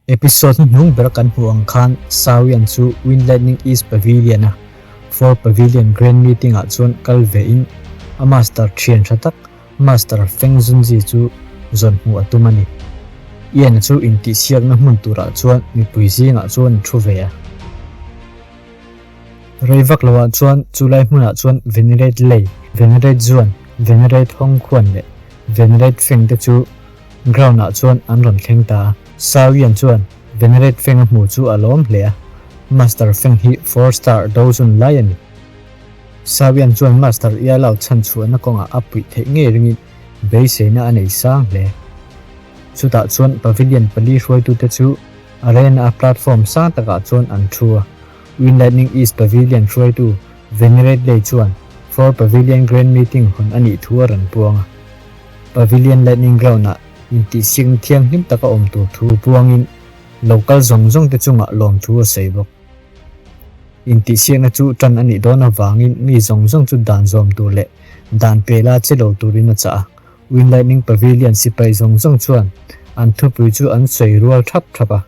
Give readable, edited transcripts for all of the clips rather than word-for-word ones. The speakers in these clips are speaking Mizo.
Episode hnuhnung ber kan hmuh ang khan Sawian chu Wind Lightning East Pavilion a Four Pavilion Grand Meeting ah chuan kal ve in a master thian tha tak Master Feng Zunzi chu zawn hmuh a tum a ni. Ian-a chu intihsiakna hmun turah chuan mipui zingah chuan a thu ve a. Rei vak loah chuan chulai hmunah chuan Venerate Lei, Venerate Zuan, Venerate Hong Khuan leh Venerate Feng te chu ground ah chuan an rawn thleng ta a. Sawian chuan Venerate Feng a hmu chu a lawm hle a, Master Feng hi four star dozun lai a ni. Sawian chuan Master Ialao chhan chhuahna kawngah a puih theih ngei ringin beiseina a nei sang hle. Chutah chuan pavilion pali hruaitute chu Arena a platform sang takah chuan an thu a, Wind Lightning East Pavilion hruaitu Venerate Lei chuan Four Pavilion Grand Meeting hawn a nih thu a rawn puang a. Pavilion Lightning Ground-ah intihsiakna thianghlim taka awm tur thu puangin local zawng zawng te chungah lawmthu a sawi bawk. Intihsiakna chu tan a nih dawn avangin mi zawng zawng chu dan zawm tur leh dan pela che lo turin a chah a. Wind Lightning Pavilion sipai zawng zawng chuan an thupui chu an sawi rual thap thap a,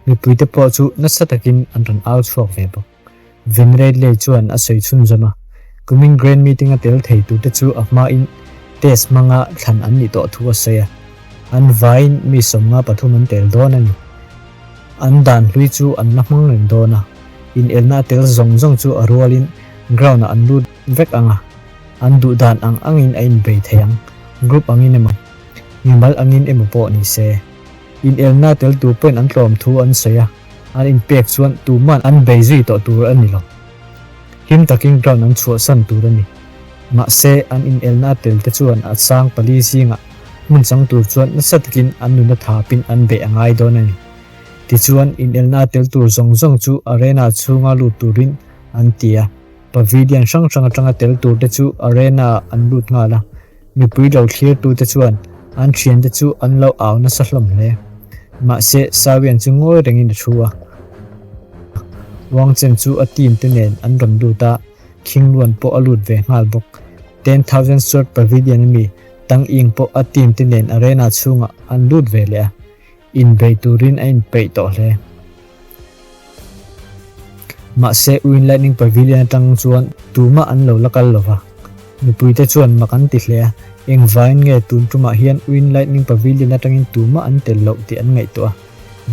mipuite pawh chu nasa takin an rawn au chhuak ve bawk. Venerate Lei chuan a sawi chhunzawm a, kumin Grand Meeting a tel thei turte chu a hmain test hmanga thlan an nih tawh thu a sawi a, an vaiin mi 53 an tel dawn a ni. An dan hlui chu an la hmang reng dawn a, inelna a tel zawng zawng chu a rualin ground-ah an lut vek ang a. An duh dan ang angin a inbei thei ang, group angin emaw, mimal angin emaw pawh ni se. Inelna tel tur pawhin an tlawm thu an sawi a, an inpek chuan tuman an bei zui tawh tur a ni lo. Him takin ground an chhuahsan tur a ni. Mahse, an inelna tel te chuan a sang pali zingah hmun chang tur chuan nasa takin an nuna thapin an beih a ngai dawn a ni. Tichuan, inelna tel tur zawng zawng chu arena chhunga lut turin an ti a. Pavilion hrang hrang atanga tel tur te chu arena ah an lut nghal a, mipui lo thlir tu te chuan an thian te chu an lo au nasa hlawm hle. Mahse, Sawian chu ngawi rengin a thu a. Wang Chen chu a team te nen an rawn lut a, Khingluan pawh a lut ve nghal bawk. 10,000 Sword Pavilion ami Tang Ying pawh a team te nen arena chhungah an lut ve leh a. Inbei turin a inpeih tawh hle. Mahse, Wind Lightning Pavilion atang chuan tumah an lo la kal lo va. Mipuite chuan mak an ti hle a, engvain nge tun tumah hian Wind Lightning Pavilion atangin tumah an tel loh tih an ngaihtuah a.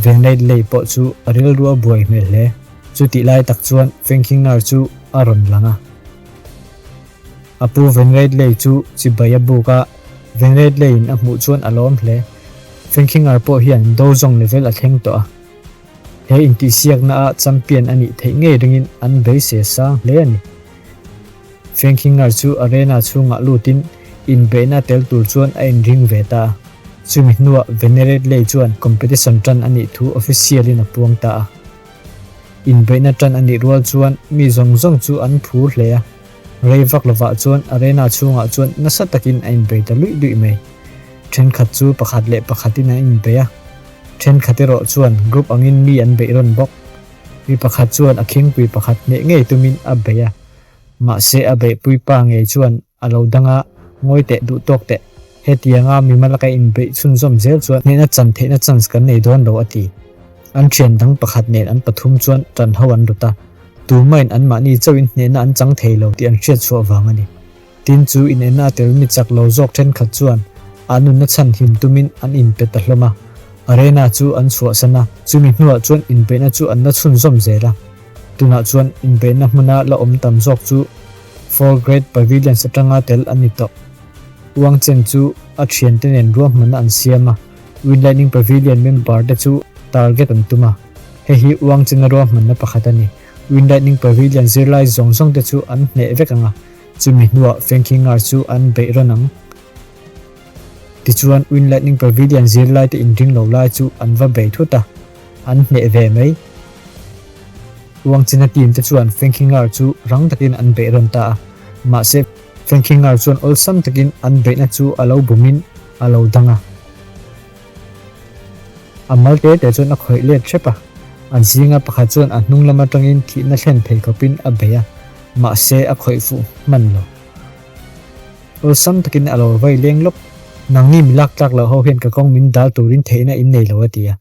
Venrate lei pawh chu a rilru a buai hmel hle. Chutih lai tak chuan Fengkhingar chu a rawn lang a. A pu Venrate lei chu chibai a buk a, Venrate leiin a hmuh chuan a lawm hle. Fengkhingar pawh hian dozawng level a thleng tawh a. He intihsiakna a champion a nih theih ngei ringin an beisei sang hle a ni. Fengkhingar chu arena chhungah lutin inbeihna tel tur chuan a inring ve ta a. Chumi hnuah Venerate lei chuan competition tan a nih thu official in a puang ta a. Inbeihna tan a nih rual chuan mi zawng zawng chu an phur hle a. Rei vak lovah chuan arena chhungah chuan nasa takin a inbei ta luih luih mai. Thenkhat chu pakhat leh pakhatin an inbei a, thenkhat erawh chuan group angin mi an beih rawn bawk. Mi pakhat chuan a khingpui pakhat hneh ngei tumin a bei a, mahse a beihpui pa ngei chuan a lo dang a, ngawi teh duh tawk teh. Hetianga mimal ka inbeih chhunzawm zel chuan hnehna chan theihna chance kan nei dawn lo a ti. An thian dang pakhat nen an pathum chuan tan ho an lut a, tumahin anmahni chauhin hnehna an chang thei lo tih an hriat chhuah vang a ni. Tin chu inenna a tel mi chak lo zawk thenkhat chuan an nunna chhan him tumin an inpe ta hlawm a, arena chu an chhuahsan a, chumi hnuah chuan inbeihna chu an la chhunzawm zel a. Tunah chuan inbeihna hmuna la awm tam zawk chu Four Great Pavilions atanga tel an ni tawh. Wang Chen chu a thiante nen ruahmanna an siam a, Wind Lightning Pavilion member te chu target an tum a. Hei hi Wang Chen-a ruahmanna pakhat a ni. Wind Lightning Pavilion zirlai zawng zawng te chu an hneh vek ang a, chumi hnuah Feng Qingar chu an beih rawn ang. Tichuan Wind Lightning Pavilion zirlai te inring lo lai chu an va bei thut a, an hneh ve mai. Wang Chen-a team te chuan Feng Qingar chu rang takin an beih rawn ta a, mahse Fengkhingar chuan awlsam takin an beihna chu a lo bumin a lo dang a. A mal te te chuan a khawih let hrep a, an zinga pakhat chuan a hnung lam atangin thihna thlen thei khawpin a bei a, mahse a khawih fuh hman lo. Awlsam takin a lo vai leng lawk. Nangni mi lak tlak loh ho hian ka kawng min dal turin theihna in nei lo a ti a.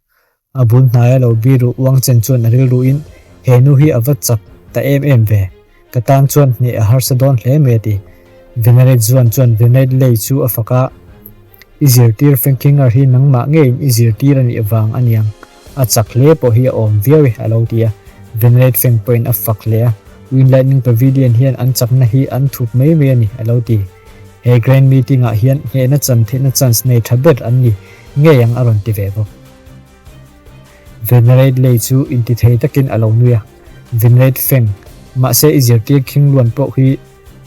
A bul hnaia lo biru uang chen chuan a rilruin, He nu hi a va chak ta em em ve. Ka tan chuan hneh a harsa dawn hle mai a ti. Venerate Zuan chuan Venerate Lei chu a fak a, I zirtir Fenkinger hi nangmah ngeiin i zirtir a nih vang a niang. A chak hle pawh hi a awm viau e a lo ti a. Venerate Feng pawhin a fak hle a, Wind Lightning Pavilion hian an chakna hi an thup mai mai a ni a lo ti. He Grand Meeting ah hian hnehna chan theihna chance nei tha ber an ni ngei ang a rawn ti ve bawk. Venerate lei chu intithei takin a lo nui a, Venerate Feng, mahse i zirtir khing luan pawh hi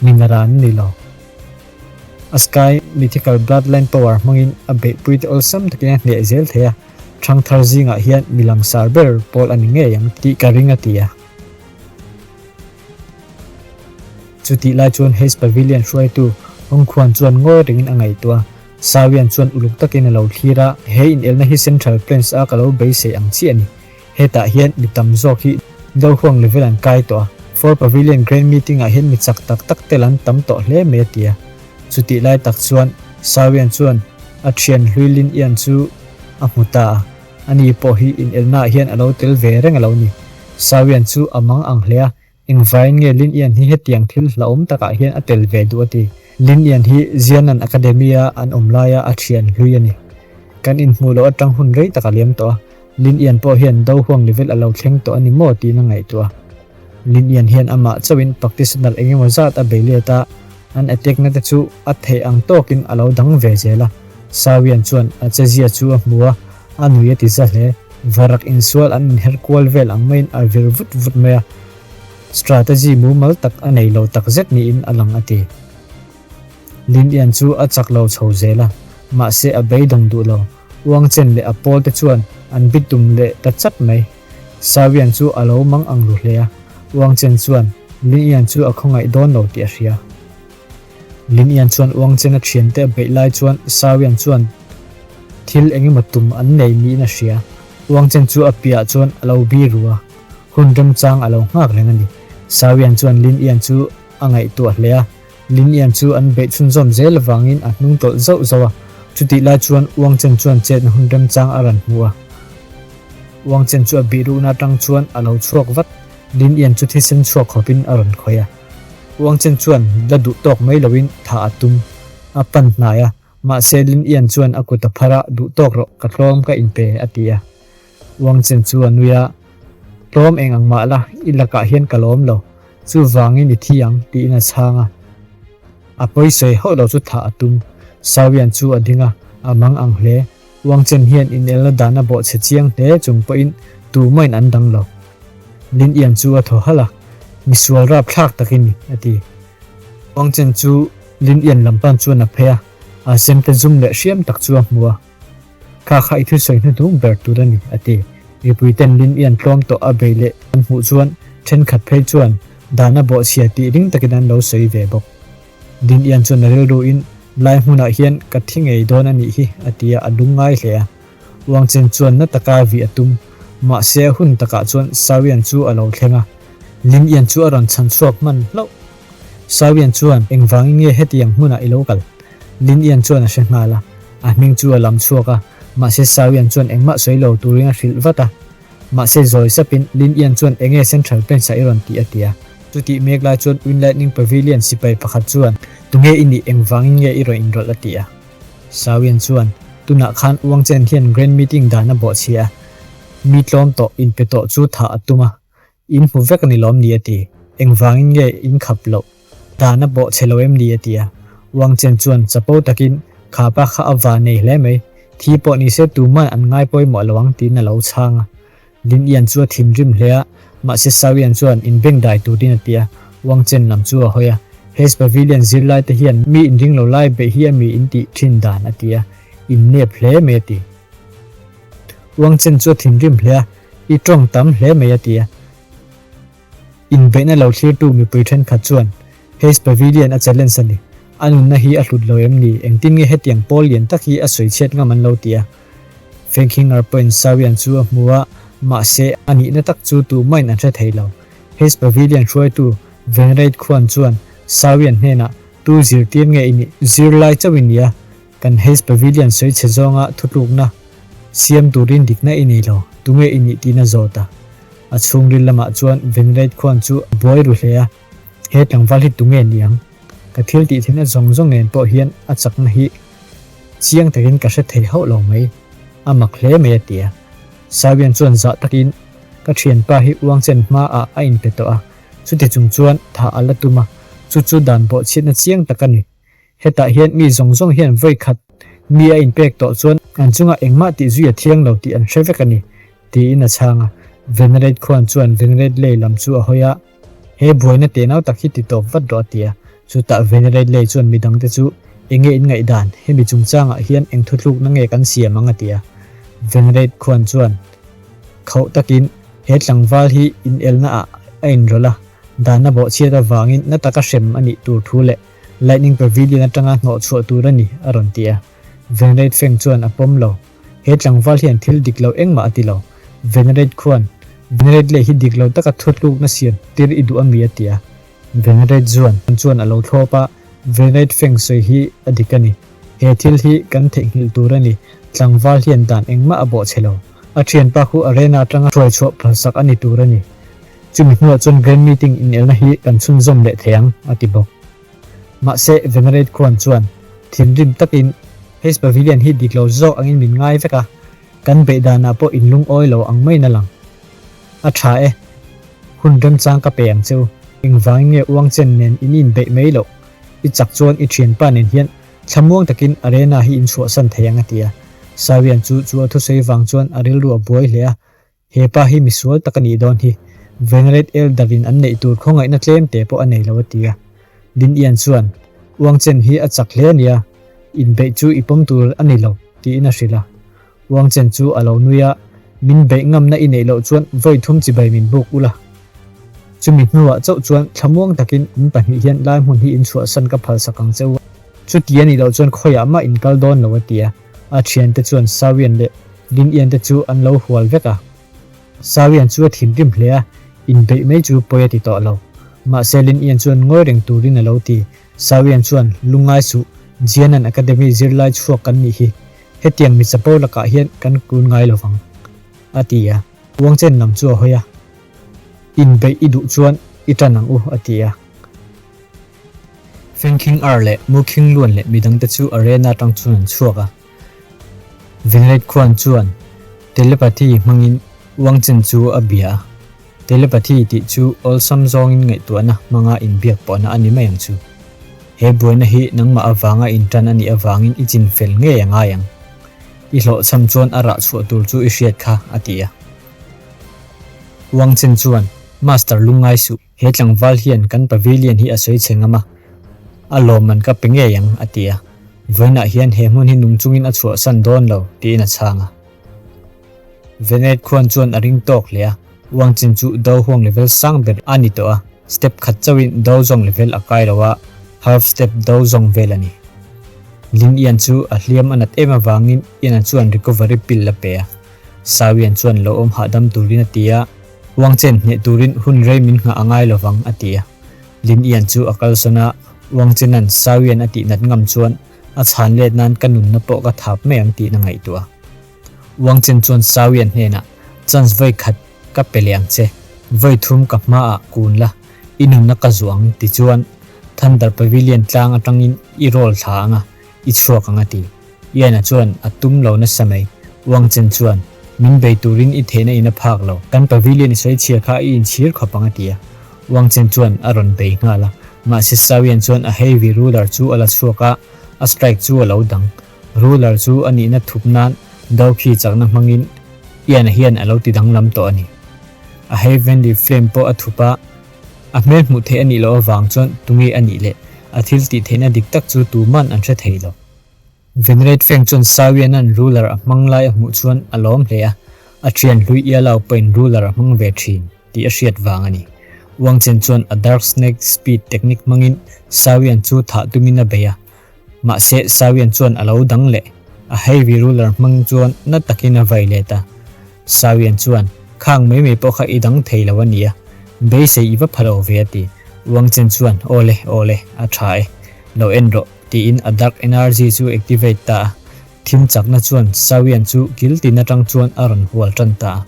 mi naran a ni lo. A Sky Mythical Bloodline Power hmangin a beihpuite awlsam takin a hneh zel thei a, ṭhangthar zingah hian mi langsar ber pawl a ni ngei ang tih ka ring a ti a. Chutih lai chuan Hayes Pavilion hruaitu Hong Khuan chuan ngawi rengin a ngaihtuah a, Sawian chuan uluk takin a lo thlir a, He inelna hi Central Plains a ka lo beisei ang chiah a ni. Hetah hian mi tam zawk hi Dohuang level an kai tawh a, Four Pavilion Grand Meeting ah hian mi chak tak tak tel an tam tawh hle mai a ti a. Chutih lai tak chuan Sawian chuan a thian hlui Lin Ian chu a hmu ta a, ani pawh hi inelnaah hian a lo tel ve reng a lo ni. Sawian chu a mang ang hle a, Engvain nge Lin Ian hi hetiang thil hlauhawm takah hian a tel ve duh a ti. Lin Ian hi Jianan Academy-a an awm laia a thian hlui a ni. Kan inhmuh loh atang hun rei tak a liam tawh a, Lin Ian pawh hian do huang level a lo thleng tawh a ni maw tiin a ngaihtuah a. Lin Ian hian amah chauhin practitioner eng emaw zat a bei let a, an attack na te chu a theih ang tawkin a lo dang ve zel a. Sawian chuan a chezia chu a hmu a, a nui a ti za hle. Varak insual an inher kual vel ang maiin a vir vut vut mai a, strategy mumal tak a nei lo tak zet niin a lang a ti. Lin Ian chu a chak lo chho zel a, mahse a beidawng duh lo. Uang Chen leh a pawl te chuan an bi tum leh ta chat mai. Sawian chu a lo mang ang ru hle a, Uang Chen chuan Lin Ian chu a khawngaih dawn lo tih a hria. Lin Ian chuan Uang Chen a thiante a beih lai chuan Sawian chuan thil eng emaw tum an nei niin a hria. Uang Chen chu a piahah chuan a lo bi ru a, hun remchang a lo nghak reng a ni. Sawian chuan Lin Ian chu a ngaihtuah hle a, Lin Ian chu an beih chhunzawm zel avangin a hnung tawlh zauh zauh a. Chutih lai chuan Uang Chen chuan chetna hun remchang a rawn hmu a. Uang Chen chu a bih ruhna atang chuan a lo chhuak vat. Lin Ian chu thisen chhuak khawpin a rawn khawih a. Uang Chen chuan la duh tawk mai loin tha a tum. A pan hnai a, mahse Lin Ian chuan a kut a phar a, Duh tawk rawh, ka tlawm ka inpe, a ti a. Uang Chen chu a nui a, Tlawm eng ang mah la, i lakah hian ka lawm lo. Chuvangin i thi ang, tiin a chhang a. A pawisawi hauh lo chu thah a tum. Sawian chu a ding a, a mang ang hle. Uang Chen hian inelna dan a bawhchhe chiang hle chung pawhin tumahin an dang lo. Lin Ian chu a thaw halh a, Misual rapthlak tak i ni, a ti. Uang Chen chu Lin Ian lam pan chuan a phei a, a semte zum leh hriam tak chu a hmu a. Kha kha i thusawi hnuhnung ber tur a ni, a ti. Mipuiten Lin Ian tlawm tawh a bei leh an hmuh chuan thenkhat phei chuan dan a bawhchhia tih ring takin an lo sawi ve bawk. Lin Ian chuan a rilruin, Lai hmunah hian ka thi ngei dawn a nih hi, a ti a, a lungngai hle a. Wang Chen chuan na taka vih a tum. Mahse a hun takah chuan Sawian chu a lo thleng a. Lin Ian chu a rawn chhan chhuak hman hlauh. Sawian chuan, Engvangin nge hetiang hmunah i lo kal? Lin Ian chuan a hre nghal a. A hming chu a lam chhuak a, mahse Sawian chuan engmah sawi lo turin a hrilh vat a. Mahse zawi sapin Lin Ian chuan enge Central Plains ah i rawn tih a ti a. Chutih mek lai chuan Wind Lightning Pavilion sipai pakhat chuan, Tunge i nih engvangin nge i rawn inrawlh a ti a. Sawian chuan, Tunah khan Uang Chen hian Grand Meeting dan a bawhchhia a, mi tlawm tawh inpe tawh chu thah a tum a, In hmu vek a ni lawm ni a ti. Engvangin nge in khap loh? Dan a bawh che lo em ni a ti a. Wang Chen chuan chapo takin, Kha pa kha a va nei hle mai. Thi pawh ni se tuman an ngai pawimawh lo ang tiin a lo chhang a. Lin Ian chu a thinrim hle a, mahse Sao Ian chuan inbeng dai turin a ti a. Wang Chen lam chu a hawi a. Hes Pavilion zirlai te hian mi inring lo lai beih hi a mi in tih thin dan a ti a. In nep hle mai a ti. Wang Chen chu a thinrim hle a. I tawng tam hle mai a ti a. Inbeihna lo thlirtu mipui thenkhat chuan Hayes Pavilion a challenge a ni. A nunna hi a hlut lo em ni? Engtin nge hetiang pawl lian tak hi a sawi chhiat ngam an lo ti a. Fengkhinger pawhin Sawian chu a hmu a, mahse a nihna tak chu tumahin an hre thei lo. Hayes Pavilion hruaitu Venrate Khuan chuan Sawian hnenah, Tu zirtir nge i nih? Zirlai chauh i ni a, kan Hayes Pavilion sawi chhe zawnga thutlukna. Siam turin dikna i nei lo, tunge i nih tiin a zawt a. A chhungril lamah chuan Venerate khuan chu a buai ru hle a, He tlangval hi tunge ni ang? Ka thil tih theihna zawng zawng nen pawh hian a chakna hi chiang takin ka hre thei hauh lo mai, a mak hle mai a ti a. Sawian chuan zah takin, Ka thianpa hi uangchen hmaah a inpe tawh a, chuti chung chuan thah a la tum a, chu chu dan bawhchhiatna chiang tak a ni. Hetah hian mi zawng zawng hian vawi khat mi a inpek tawh chuan an chungah engmah tih zui a thiang lo tih an hre vek a ni, tiin a chhang a. Venerate khuan chuan Venerate lei lam chu a hawi a, He buaina tenau tak hi ti tawp vat rawh a ti a. Chutah Venerate lei chuan midangte chu, Enge in ngaihdan, hemi chungchangah hian eng thuthlukna nge kan siam ang a ti a. Venerate khuan chuan khauh takin, He tlangval hi inelna ah a inrawlh a, danna bawhchhiat avangin na taka hrem a nih tur thu leh Lightning Pavilion atanga hnawh chhuah tur a ni, a rawn ti a. Venerate Feng chuan a pawm lo. He tlangval hian thil dik lo engmah a ti lo. Venerate khuan, Venerate leh hi dik lo taka thutlukna siam tir i duh a mi a ti a. Venerate zuan chuan a lo thlawp a, Venerate Feng sawi hi a dik a ni. He thil hi kan theihnghilh tur a ni. Tlangval hian dan engmah a bawhchhe lo. A thianpa khu arena atanga hruai chhuah phalsak a ni tur a ni. Chumi hnuah chuan Grand Meeting inelna hi kan chhunzawm leh thei ang, a ti bawk. Mahse, Venerate Khuan chuan thinrim takin, Hays Pavilion hi dik lo zawk angin min ngai vek a, kan beih danah pawh in lungawi lo ang maiin a lang. A tha e. Hun remchang ka pe ang che u. Engvangin nge Uangchen nen in inbeih mai loh? I chak chuan i thianpa nen hian thlamuang takin arena hi in chhuahsan thei ang a ti a. Sawian chu chu a thusawi vang chuan a rilru a buai hle a, He pa hi misual tak a nih dawn hi. Venerate Elder in an neih tur khawngaihna tlem te pawh a nei lo a ti a. Lin Ian chuan, Uang Chen hi a chak hle a nia, inbeih chu i pawm tur a ni lo, tiin a hrilh a. Uang Chen chu a lo nui a, Min beih ngamna i neih loh chuan vawi thum chibai min buk ula. Chumi hnuah chauh chuan thlamuang takin in pahnih hian lai hmun hi in chhuahsan ka phalsak ang che u. Chuti a nih loh chuan khawiah mah in kal dawn lo a ti a. A thiante chuan Sawian leh Lin Ian te chu an lo hual vek a. Sawian chu a thinrim hle a, inbeih mai chu pawi a ti tawh lo. Mahse Lin Ian chuan ngawi reng turin a lo ti. Sawian chuan, Lungngai suh, Jianan Academy zirlai chhuak kan nih hi. Hetiang mi chapo lakah hian kan kun ngai lo vang, a ti a. Uangchen lam chu a hawi a, Inbeih i duh chuan i tan ang u, a ti a. Fengkhing Ar leh Mukhing Luan leh midangte chu arena atang chuan an chhuak a. Venerate khuan chuan telepathy hmangin Wangchen chu a bia a. Telepathy tih chu awlsam zawngin ngaihtuahna hmanga inbiak pawhna a ni mai ang chu. He buaina hi nangmah avanga intan a nih avangin i chin fel ngei a ngai ang. I hlawhchham chuan a rah chhuah tur chu i hriat kha, a ti a. Wangchen chuan, Master lungngai suh. He tlangval hian kan pavilion hi a sawi chhe ngam a, a lawmman ka pe ngei ang, a ti a. Vawiinah hian he hmun hi nung chungin a chhuahsan dawn lo, tiin a chhang a. Venet khuan chuan a ring tawk hle a, Wangchin chu do huang level sang ber a ni tawh a, step khat chauhin do zawng level a kai lo a, half step do zawng vel a ni. Lin Ian chu a hliam a nat em avangin Ian-a chuan recovery pill a pe a. Sawian chuan lo awm hahdam turin a ti a. Uangchen hneh turin hun rei min nghah a ngai lovang, a ti a. Lin Ian chu a kalsawn a, Uangchena'n Sawian a tih nat ngam chuan a chhan let nan ka nunna pawh ka thap mai ang tiin a ngaihtuah a. Uangchen chuan Sawian hnenah, Chance vawi khat ka pe leh ang che, vawi thum ka hmaah kun la, i nunna ka zuah ang ti chuan Thunder Pavilion tlang atangin i roll thla ang a, I chhuak ang a ti. Ian-a chuan a tum lo nasa mai. Wangchen chuan, Min bei turin i theihna in a phak lo. Kan pavilion i sawi chhia kha i inchhir khawp ang a ti a. Wangchen chuan a rawn bei nghal a. Mahse Sawian chuan a heavy ruler chu a la chhuak a, a strike chu a lo dang. Ruler chu a nihna thup nan do khi chakna hmangin Ian-a hian a lo ti danglam tawh a ni. A heavenly flame pawh a thup a. A hmel hmuh theih a nih loh avang chuan tunge a nih leh a thil tih theihna dik tak chu tuman an hre thei lo. Venerate Feng chuan Sawianan ruler a hmang lai a hmuh chuan a lawm hle a, a thian hlui Ialao pawhin ruler a hmang ve thin tih a hriat vang a ni. Wangchen chuan a Dark Snake Speed technique hmangin Sawian chu thah tumin a bei a, Mahse, Sawian chuan a lo dang leh. A heavy ruler hmang chuan na takin a vai let a. Sawian chuan, Khang mai mai pawh kha i dang thei lo a nia. Beisei i va pha lo ve a ti. Wangchen chuan, Awle, awle, a tha e. Lo en rawh, tiin a dark energy chu activate ta a. Thim chakna chuan Sawian chu kil tin atang chuan a rawn hual tan ta a.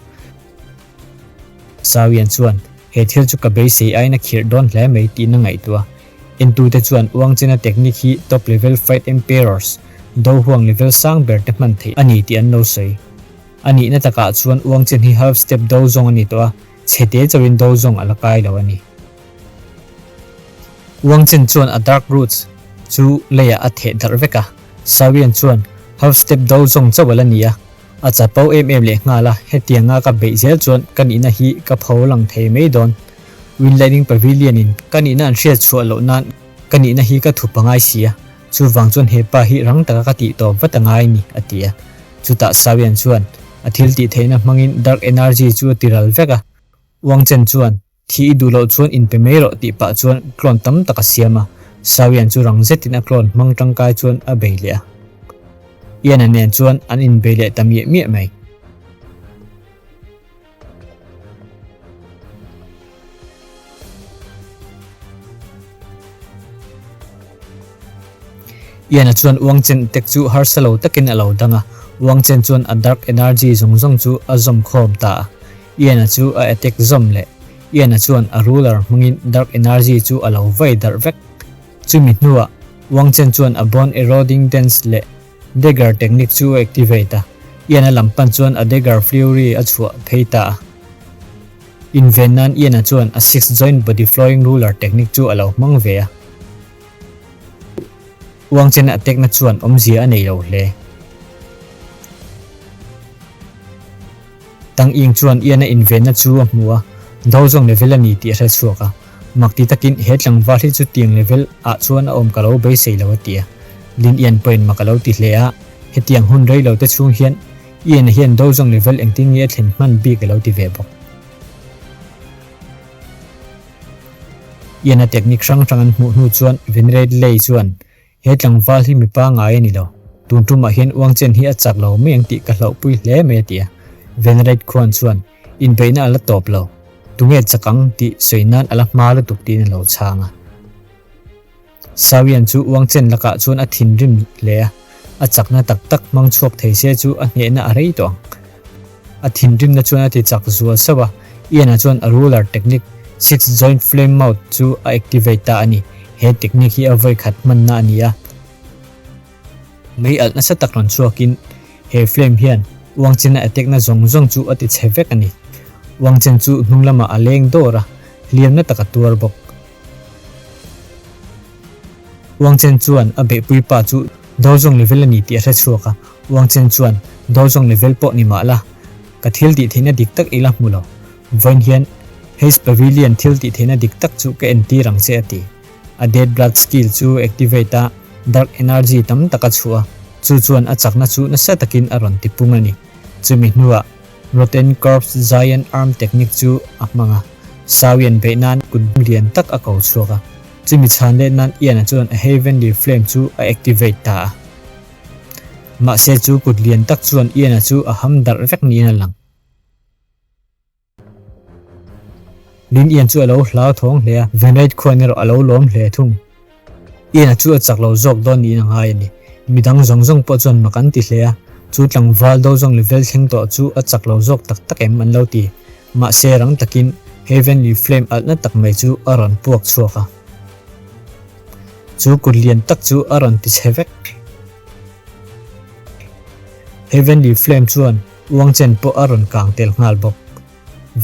Sawian chuan, He thil chu ka beisei aiin a khirh dawn hle mai tiin a ngaihtuah a. Entute chuan Uangchena technique hi top level fight emperors, do huang level sang ber te hman theih a ni tih an lo sawi. A nihna takah chuan Uangchen hi half step do zawng a ni tawh a, chhete chauhin do zawng a la kai lo a ni. Uangchen chuan a dark roots chu leiah a theh darh vek a, Sawian chuan half step do zawng chauh a la ni a, a chapo em em leh nghal a, hetianga ka beih zel chuan ka nihna hi ka pho lang thei mai dawn. Wind Lightning Pavilion in ka nihna an hriat chhuah loh nan ka nihna hi ka thup a ngai si a, chuvang chuan he pa hi rang taka ka tih tawp vat a ngai a ni, a ti a. Chutah Sawian chuan a thil tih theihna hmangin Dark Energy chu a ti ral vek a, Wangchen chuan Thi i duh loh chuan inpe mai rawh tih pah chuan clone tam tak a siam a, Sawian chu rang zetin a clone hmang tangkai chuan a bei leh a. Ian-a nen chuan an inbei leh ta miah miah mai. Ian-a chuan Uangchen tek chu harsa lo takin a lo dang a, Uangchen chuan a dark energy zawng zawng chu a zawm khawm ta a. Ian-a chu a attack zawm leh. Ian-a chuan a ruler hmangin dark energy chu a lo vai darh vek. Chumi hnuah Wangchen chuan a bone eroding dance leh dagger technique chu a activate a, Ian-a lam pan chuan a dagger fury a chhuah phei ta a. Inven nan Ian-a chuan a six joint body flowing ruler technique chu a lo hmang ve a. Wangchen-a attack na chuan awmzia a nei lo hle. Tang Ying chuan Ian-a invenna chu a hmu a, do zawng level a ni tih a hre chhuak a. Mak ti takin he tlangval hi chu tiang level ah chuan a awm ka lo beisei lo a ti a. Lin Ian pawhin mak a lo ti hle a, hetiang hun rei lo te chhung hian Ian-a hian do zawng level engtin nge a thlen hman bik a lo ti ve bawk. Ian-a technique hrang hrang an hmuh hnu chuan Venerate Lei chuan He tlangval hi mipa ngai a ni lo. Tun tumah hian Uangchen hi a chak lo mai ang tih ka hlauhpui hle mai a ti a. Venerate khuan chuan, Inbeihna a la tawp lo. Tunge chak ang tih sawi nan a la hma lutuk tiin a lo chhang a. Sawian chu Uangchen lakah chuan a thinrim hle a. A chakna tak tak hmang chhuak thei se chu a hnehna a rei tawh ang. A thinrimna chuan a ti chak zual sauh a, Ian-a chuan a ruler technique Six Joint Flame Mouth chu a activate ta a ni. He technique hi a vawi khat hmanna a ni a. Mei alh nasa tak rawn chhuakin he flame hian Wangchen-a attack na zawng zawng chu a ti chhe vek a ni. Wangchen chu hnung lamah a leng dawr a, hliamna tak a tuar bawk. Wangchen chuan a beihpui pa chu Dozong level a ni tih a hre chhuak a, Wangchen chuan, Dozong level pawh ni mah la, ka thil tih theihna dik tak i la hmu lo. Vawiin hian Haze Pavilion thil tih theihna dik tak chu ka entir ang che a ti. A Dead Blood skill chu activate a, Dark Energy tam tak a chhuah a, chu chuan a chakna chu nasa takin a rawn tipung a ni. Chumi hnuah Rotten Corpse Giant Arm technique chu a hmang a, Sawian beih nan kut lian tak a ko chhuak a. Chumi chhan let nan Ian-a chuan a Heavenly Flame chu a activate ta a. Mahse chu kut lian tak chuan Ian-a chu a ham darh vek niin a lang. Lin Ian chu a lo hlau thawng hle a, Venrate khuan erawh a lo lawm hle thung. Ian-a chu a chak lo zawk dawn niin a ngai a ni. Midang zawng zawng pawh chuan mak an ti hle a, chu tlangval do zawng level thleng tawh chu a chak lo zawk tak tak em an lo ti. Mahse rang takin Heavenly Flame alhna tak mai chu a rawn puak chhuak a. Chu kut lian tak chu a rawn ti chhe vek. Heavenly Flame chuan Uangchen pawh a rawn kang tel nghal bawk.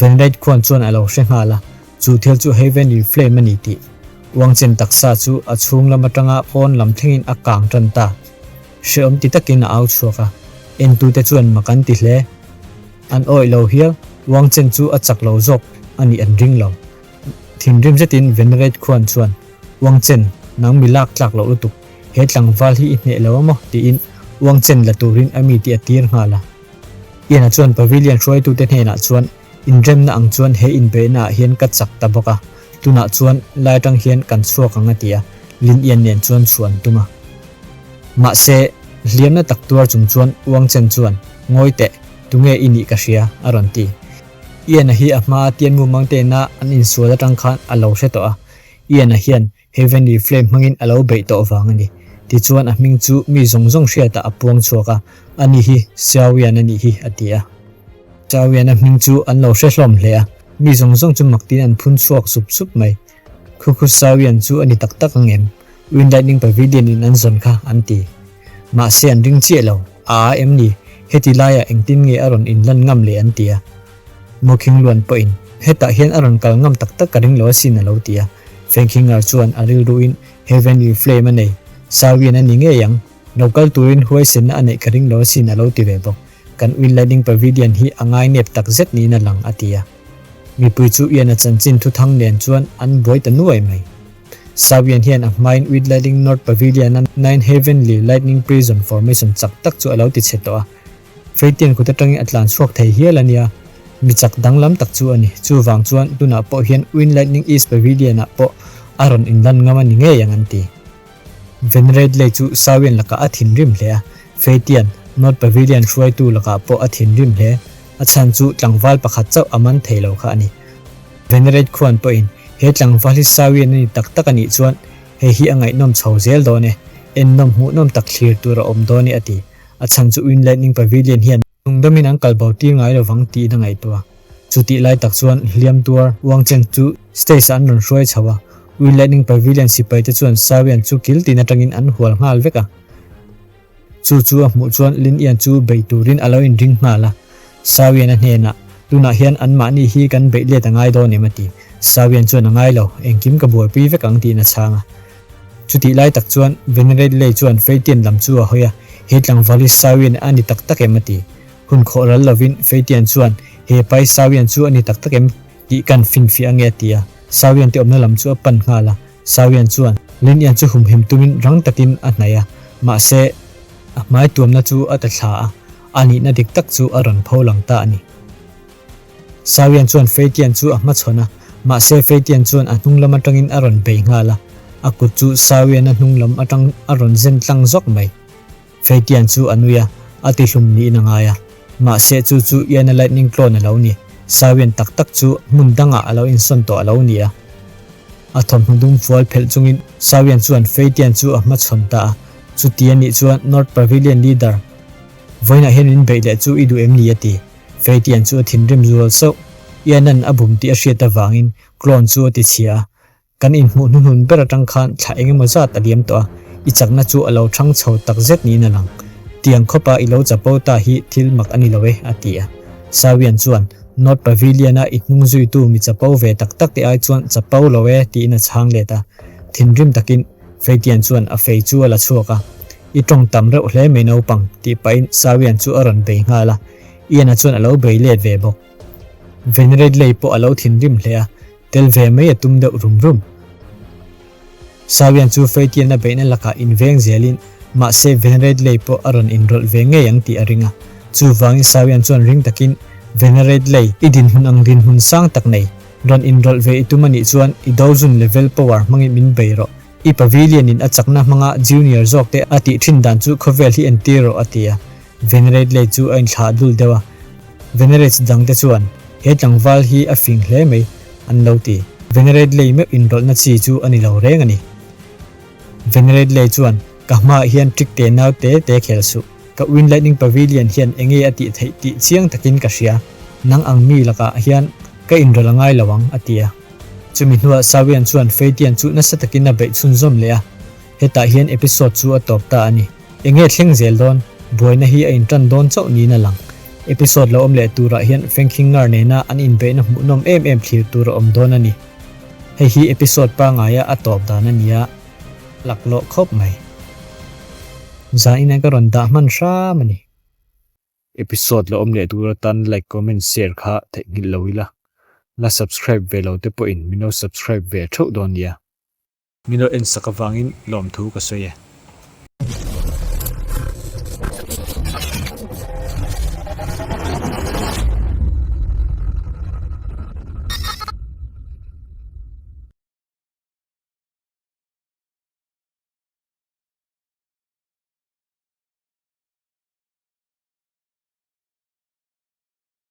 Venrate khuan chuan a lo hre nghal a, chu thil chu Heavenly Flame a ni tih. Uangchen taksa chu a chhung lam atanga pawn lam thlengin a kang tan ta. Hrehawm ti takin a au chhuak a, entute chuan mak an ti hle. An awih lo hial, Wangchen chu a chak lo zawk a nih an ring lo. Thinrim zetin Venerate khuan chuan, Wangchen, nang mi lak tlak loh lutuk, he tlangval hi i hneh lo a maw? tiin Wangchen la turin a mi tih a tir nghal a. Ian-a chuan Pavilion hruaitute hnenah chuan, Inremna ang chuan he inbeihnaah hian ka chak ta bawk a, tunah chuan lai atang hian kan chhuak ang a ti a, Lin Ian nen chuan chhuah an tum a. Mahse, hliamna tak tuar chung chuan Wangchen chuan, Ngawi teh, tunge i nih ka hria, a rawn ti. Ian-a hi a hmaa Tian Mumang tena an insual atang khan a lo hre tawh a, Ian-a hian Heavenly Flame hmangin a lo beih tawh vang a ni. Tichuan a hming chu mi zawng zawng hriatah a puang chhuak a, Ani hi Xiao Yan a nih hi, a ti a. Xiao Yan-a hming chu an lo hre hlawm hle a, mi zawng zawng chu mak tiin an phun chhuak sup sup mai. Khu khu Xiao Yan chu a ni tak tak ang em? Wind Lightning Pavilion in an zawn kha, an ti. Mahse an ring chiah lo, a a em ni? Heti laiah engtin nge a rawn inlan ngam le an ti a. Mawkhing Luan pawhin, Hetah hian a rawn kal ngam tak tak ka ring lo asin a lo ti a. Fengkhingar chuan a rilruin Heavenly Flame a nei, Sawian a ni ngei ang, lo kal turin huaisenna a neih ka ring lo asin a lo ti ve bawk. Kan Wind Lightning Pavilion hi a ngai nep tak zet niin a lang a ti a. Mipui chu Ian-a chanchin thuthang nen chuan an buai ta nuai mai. Sawian hian a hmain Wind Lightning North Pavilion-a Nine Heavenly Lightning Prison Formation chak tak chu a lo ti chhe tawh a. Feitian kut atangin a tlan chhuak thei hial a nia, mi chak danglam tak chu a ni. Chuvang chuan tunah pawh hian Wind Lightning East Pavilion-ah pawh a rawn inlan ngam a ni ngei ang an ti. Venerate lei chu Sawian lakah a thinrim hle a, Feitian, North Pavilion hruaitu lakah pawh a thinrim hle. A chhan chu tlangval pakhat chauh a man thei lo kha a ni. Venerate khuan pawhin he tlangval hi Sawian a ni tak tak a nih chuan hei hi a ngaihnawm chho zel dawn e, ennawm hmuhnawm tak thlir tur a awm dawn e a ti. A chhan chu Wind Lightning Pavilion hian lungdamin an kal bo tir ngai lovang tiin a ngaihtuah. Chutih lai tak chuan hliam tuar Wang Chen chu stage ah an rawn hruai chho a, Wind Lightning Pavilion sipai te chuan Sawian chu kil tin atangin an hual nghal vek a. Chu chu a hmuh chuan Lin Ian chu beih turin a lo inring nghal a. Sawian a hnenah, Tunah hian anmahni hi kan beih let a ngai dawn em a ti. Sawian chuan a ngai lo, engkim ka buaipui vek ang tiin a chhang a. Chutih lai tak chuan Venerate Lei chuan Feitian lam chu a hawi a, He tlangval hi Sawian a ni tak tak em? a ti. Hun khawh ral lovin Feitian chuan, He pai Sawian chu a ni tak tak em? tih kan finfiah ange a ti a. Sawian te awmna lam chu a pan nghal a. Sawian chuan Lin Ian chu humhim tumin rang takin a hnaih a, mahse a hmai tuamna chu a ta thla a, a nihna dik tak chu a rawn pho lang ta a ni. Sawian chuan Feitian chu a hmachhawn a, mahse Feitian chuan a hnung lam atangin a rawn bei nghal a, a kut chu Sawian-a hnung lam atang a rawn zen tlang zawk mai. Feitian chu a nui a, a tihlum niin a ngai a, mahse chu chu Ian-a lightning clone a lo ni. Sawian tak tak chu hmun dangah a lo insawn tawh a lo ni a. A thawmhnaw dum fual phelh chungin Sawian chuan Feitian chu a hmachhawn ta a, chuti a nih chuan North Pavilion leader vawiinah hian min beih leh chu i duh em ni a ti. Feitian chu a thinrim zual sauh. Ian-a'n a bum tih a hriat avangin clone chu a ti chhia a. Kan inhmuh hnuhnun ber atang khan thla eng emaw zat a liam tawh a, i chakna chu a lo thang chho tak zet niin a lang. Tiang khawpa i lo chapo ta hi thil mak a ni lo e, a ti a. Sawian chuan, North Pavilion-a i hnung zuitu mi chapo ve tak tak te ai chuan chapo lo e, tiin a chhang let a. Thinrim takin Feitian chuan a fei chu a la chhuak a. I tawng tam reuh hle mai naupang, tih pahin Sawian chu a rawn bei nghal a. Ian-a chuan a lo bei let ve bawk. Venerate lei pawh a lo thinrim hle a, tel ve mai a tum deuh rum rum. Sawian chu Feitian-a beihna lakah inveng zelin mahse Venerate lei pawh a rawn inrawlh ve ngei ang tih a ring a. Chuvangin Sawian chuan ring takin, Venerate lei, i dinhmun ang dinhmun sang tak nei, rawn inrawlh ve i tum a nih chuan i dozun level power hmangin min bei rawh. I pavilion in a chakna hmanga junior zawk te a tih thin dan chu khawvel hi entir rawh a ti a. Venerate lei chu a inthlah dul deuh a. Venerates dang te chuan he tlangval hi a fing hle mai an lo ti. Venerate lei meuh inrawlhna chi chu a ni lo reng a ni. Venerate lei chuan ka hmaah hian trick te nau te te khel suh. Ka Wind Lightning Pavilion hian enge a tih theih tih chiang takin ka hria. Nang ang mi lakah hian ka inrawlh a ngai lo ang a ti a. Chumi hnuah Sawian chuan Feitian chu nasa takin a beih chhunzawm leh a, hetah hian episode chu a tawp ta a ni. Enge thleng zel dawn? Buaina hi a intan dawn chauh niin a lang. Episode lo awm leh turah hian Fengkhingar nena an inbeihna hmuhnawm em em thlir tur a awm dawn a ni. Hei hi episode pangaia a tawp dan a nia, laklawh khawp mai. Zanin ka rawn dah hman hram a ni. Episode la awm leh tur atan like comment share kha theihnghilh lo ila, la subscribe ve lo te pawhin min lo subscribe ve theuh dawn nia. Min lo en sak avangin lawmthu ka sawi e.